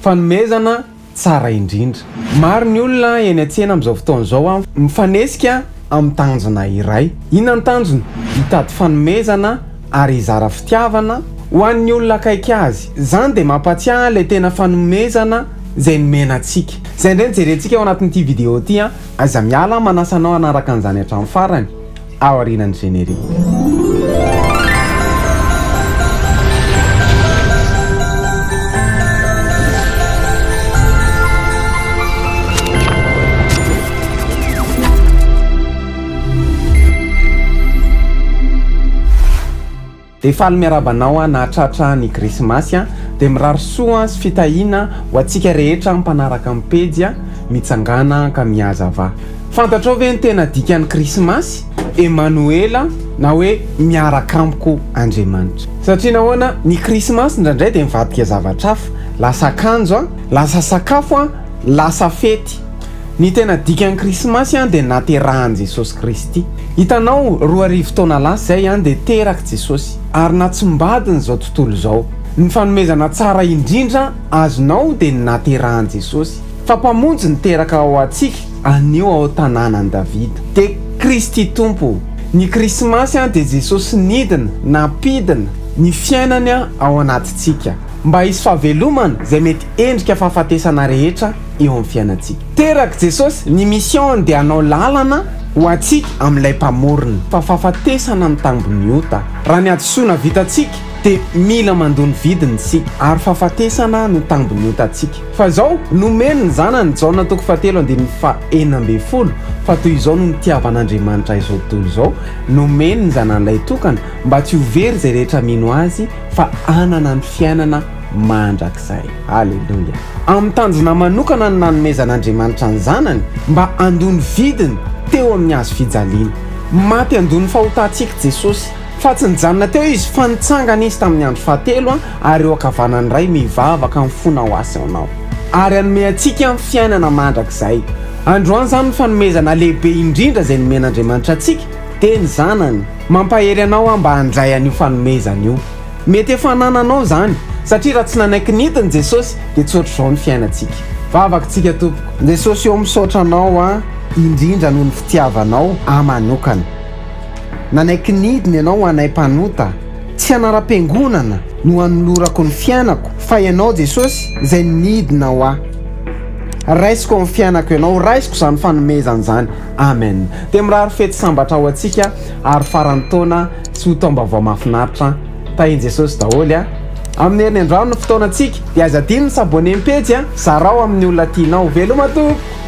Fanomezana tsara indrindra. Maro ny olona eny an-tsena amin'izao fotoana izao mifanesika amin'ny tanjona iray. Inona ny tanjona? Hitady fanomezana ary hizara fitiavana ho an'ny olona akaiky azy. Izany dia mampatsiahy ilay tena fanomezana izay nomena antsika. Izay indray no jerentsika ao anatin'ity vidéo ity. Aiza miala, manasa anao hanaraka an'izany hatramin'ny farany aorianan'ny générique. Dia faly miarahaba anao aho nahatratra ny krismasy a! Dia mirary soa sy fitahiana ho antsika rehetra mpanaraka ny pejy a! Mitsangàna ka mihazavà. Fantatrao ve ny tena dikan'ny krismasy? Emanoela na hoe miaraka amiko Andriamanitra. Satria nahoana? Ny krismasy indraindray dia mivadika zavatra hafa, lasa akanjo a, lasa sakafo a, lasa fety. Ny tena dikan'ny krismasy dia naterahan'i Jesosy Kristy. Hitanao, 2000 taona lasa izay dia terak'i Jesosy, ary natsimbadiny izao tontolo izao. Ny fanomezana tsara indrindra azonao dia ny naterahan'i Jesosy, fa Mpamonjy niteraka ho antsika anio ao tanànan'i Davida. Dia Kristy Tompo. Ny krismasy dia Jesosy nidina, nampidina, ny fiainany ao anatintsika, mba hisy fahavelomana izay mety endrika fahafatesana rehetra eo amin'ny fiainantsika. Terak'i Jesosy, ny mission-ny dia hanao lalana ho antsika amin'ilay Mpamorona. Fa fahafatesana ny tambin'ny ota. Raha ny hadisoana vitantsika dia mila mandoa ny vidiny isika, ary fahafatesana no tambin'ny otantsika. Fa izao, nomeny ny Zanany, Jaona toko fahatelo andininy faha-16, fa toy izao no nitiavan'Andriamanitra izao tontolo izao, nomeny ny Zanany lahitokana, mba tsy ho very izay rehetra mino Azy, fa hanana ny fiainana mandrakizay. Aleloia! Amin'ny tanjona manokana no nanomezan'Andriamanitra ny Zanany mba handoa ny vidiny teo amin'ny hazo fijaliana. Maty handoa ny fahotantsika Jesosy. Fa tsy nijanona teo Izy fa nitsangana Izy tamin'ny andro fahatelo ary eo ankavanan'ny Ray mivavaka mifona ho ahy sy anao. Ary hanome antsika fiainana mandrakizay. Androany izany ny fanomezana lehibe indrindra izay nomen'Andriamanitra antsika dia ny Zanany. Mampahery anao aho mba handray an'io fanomezana io. Mety efa anananao izany, satria raha tsy nanaiky nidina Jesosy dia tsy ohatr'izao ny fiainantsika. Vavaka tsika tompoko. Jesosy ô misaotra anao aho indrindra noho ny fitiavanao ahy manokana. Nanaiky nidina ianao ho anay mpanota. Tsy anaram-piangonana no anolorako ny fiainako fa ianao Jesosy izay nidina ho ahy. Raisiko amin'ny fiainako ianao, raisiko izany fanomezana izany. Amen. Dia mirary fety sambatra ho antsika ary faran'ny taona sy ho taom-baovao mahafinaritra. Tahin'i Jesosy daholo a. Amin'ny heriny androany ny fotoanantsika dia aza adino ny s'abonner ny pejy a, zarao amin'ny olona tianao. Veloma tompoko.